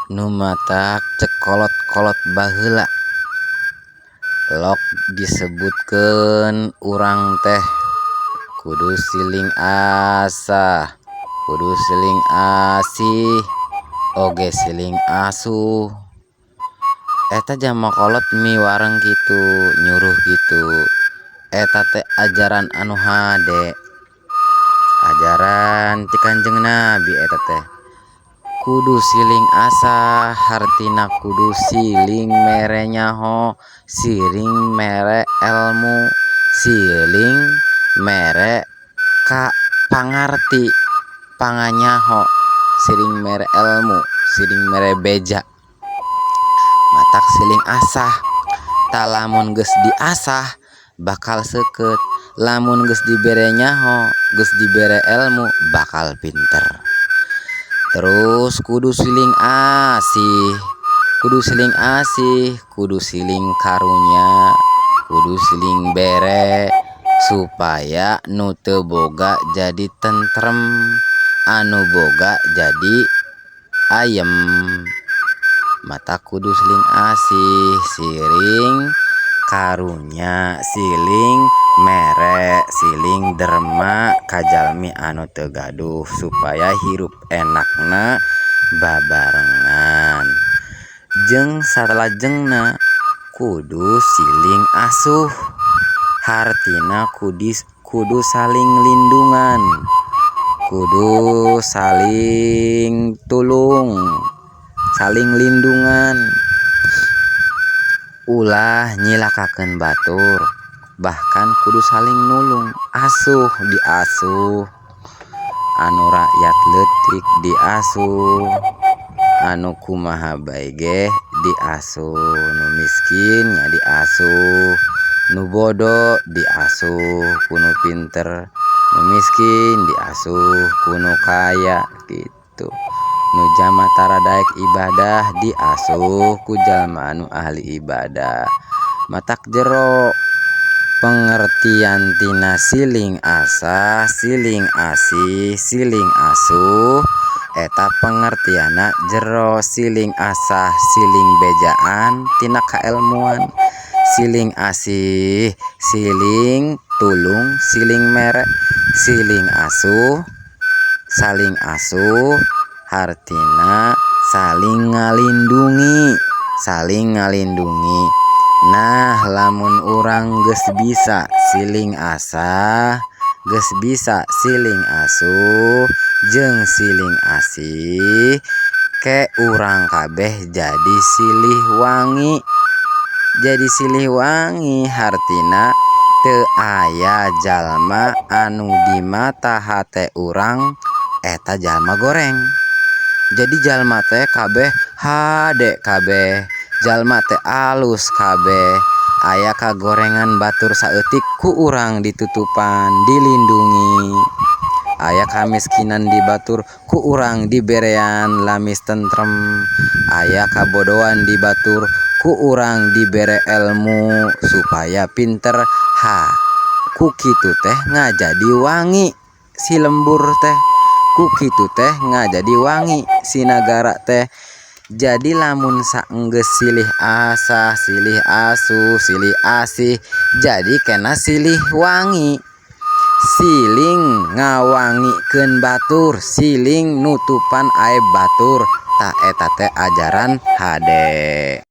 Nu matak cek kolot-kolot baheula lok disebutkeun urang teh kudu siling asah, kudu siling asih, oge siling asuh. Eta jalma kolot miwareng kitu, nyuruh kitu. Eta teh ajaran anu hade, ajaran ti Kanjeng Nabi eta teh. Kudu siling asah hartina kudu siling mere nyaho, siling mere elmu, siling mere ka pangarti, panganyaho, siling mere elmu, siling mere beja. Matak siling asah. Tah lamun geus diasah bakal seukeut, lamun geus dibere nyaho, geus dibere elmu bakal pinter. Terus kudu siling asih, kudu siling asih, kudu siling karunya, kudu siling bere supaya nu teu boga jadi tentrem, anu boga jadi ayem. Matak kudu siling asih, siling karunya, siling mere, siling derma ka jalmi anu teu gaduh supaya hirup enakna babarengan. Jeung salajengna kudu siling asuh, hartina kudu saling lindungan, kudu saling tulung, saling lindungan. Ulah nyilakakeun batur, bahkan kudu saling nulung, asuh diasuh, anu rakyat leutik diasuh, anu kumaha bae ge diasuh, nu miskin nya diasuh, nu bodoh diasuh ku nu pinter, nu miskin diasuh ku nu kaya gitu. Nu jalma tara daek ibadah diasuh ku jalma anu ahli ibadah. Matak jero pengertian tina siling asah, siling asih, siling asuh eta pengertianna jero. Siling asah siling bejaan tina kaelmuan, siling asih siling tulung, siling mere, siling asuh saling asuh hartina saling ngalindungi, saling ngalindungi. Nah lamun urang geus bisa siling asah, geus bisa siling asuh jeung siling asih, ke urang kabeh jadi silih wangi. Jadi silih wangi hartina teu aya jalma anu di mata hate urang eta jalma goreng. Jadi jalma teh kabeh hade kabeh, jalma teh alus kabeh. Aya kagorengan batur saeutik ku urang ditutupan, dilindungi. Aya kamiskinan di batur ku urang diberean lamis tentrem. Aya kabodohan di batur ku urang dibere elmu supaya pinter. Ha ku kitu teh ngajadi wangi si lembur teh, ku kitu teh ngajadi wangi si nagara teh. Jadi lamun saenggeus silih asah, silih asuh, silih asih, jadi kena silih wangi, siling ngawangikeun batur, siling nutupan aib batur. Tah eta teh ajaran hade.